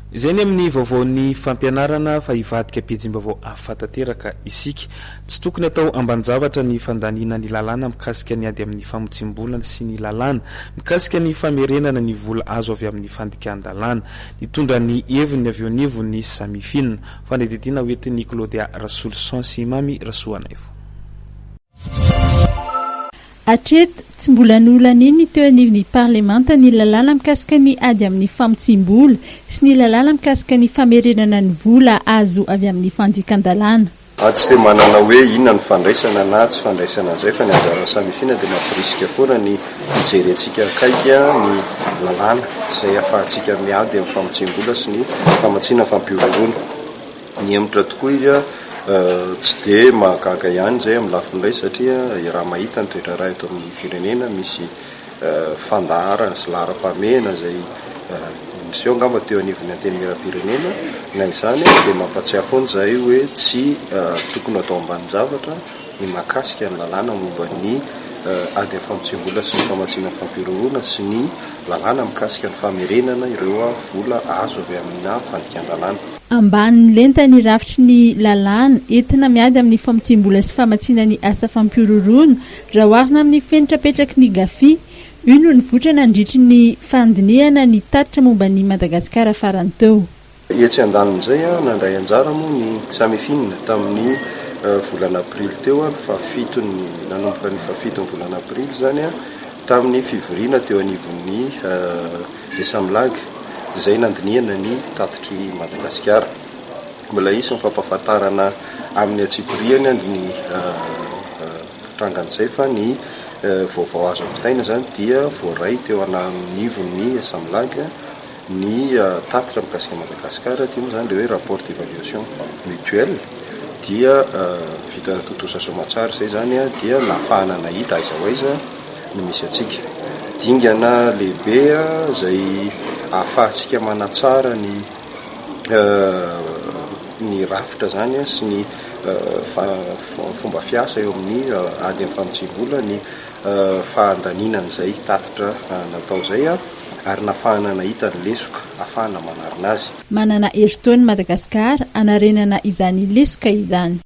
Izay ny amin'ny vaovaon'ny fampianarana fa hivadika pejim-baovao hafa tanteraka isika. Tsy tokony atao ambanin-javatra ny fandaniana ny lalàna mikasika ny ady amin'ny famotsiam-bola sy ny lalàna mikasika ny famerenana ny vola azo avy amin'ny fandikan-dalàna. Nitondra ny heviny avy eo anivon'ny Samifin. Fanadihadiana hoentin'i Claudia Rasoloson sy Mamy Rasoanaivo. Hatreto, tsy mbola nolanian'ny teo anivon'ny parlemanta ny lalàna mikasika ny ady amin'ny famotsiam-bola sy ny lalàna mikasika ny famerenana ny vola azo avy amin'ny fandikan-dalàna. Aho tsy dia manana hoe inona no fandraisana na tsy fandraisana an'izay fa ny anjaran'ny Samifina dia mampirisika foana ny hijerentsika akaiky ny lalàna izay ahafahantsika miady amin'ny famotsiam-bola sy ny famatsiana fampihorohoroana. Nihemotra tokoa izy a! Tsy dia mahagaga ihany izay amin'ny lafiny iray satria raha mahita ny toe-draharaha eto amin'ny firenena misy fandaharana sy laharam-pahamehana izay niseho angamba teo anivon'ny Antenimierampirenena. Na izany dia mampatsiahy foana izahay hoe tsy tokony hatao ambanin-javatra ny mahakasika ny lalàna momba ny ady amin'ny famotsiam-bola sy ny famatsiana fampihorohoroana sy ny lalàna mikasika ny famerenana ireo vola azo avy amina fandikan-dalàna. Ambany lenta ny rafitry ny lalàna entina miady amin'ny famotsiam-bola sy famatsiana ny asa fampihorohoroana raha oharina amin'ny fenitra apetraky ny Gafi. Io no nivoitra nandritry ny fandinihana ny tatitra momba an'i Madagasikara farany teo. Etsy andanin'izay, nandray anjara moa ny Samifin tamin'ny volana aprily teo, ny fahafiton'ny, nanomboka ny fahafiton'ny volana aprily izany, tamin'ny fivoriana teo anivon'ny Esamlag izay nandinihana ny tatitr'i Madagasikara. Mbola hisy ny fampahafantarana amin'ny antsipiriany ny fitrangan'izay fa ny vaovao azo ampitaina izany dia voaray teo anivon'ny Esamlag. Ny tatitra mikasika an'i Madagasikara aty moa izany ilay hoe rapport d'évaluation mutuelle dia vita tontosa soamatsara izay izany dia nahafahana nahita aiza ho aiza no misy antsika. Dingana lehibe izay ahafahantsika manatsara ny ny rafitra izany sy ny fomba fiasa eo amin'ny ady amin'ny famotsiam-bola ny fahandaniana an'izay tatitra natao izay. ary nafahana nahita ny lesoka afahana manarina azy. Manana herintaona i Madagasikara hanarenana izany lesoka izany.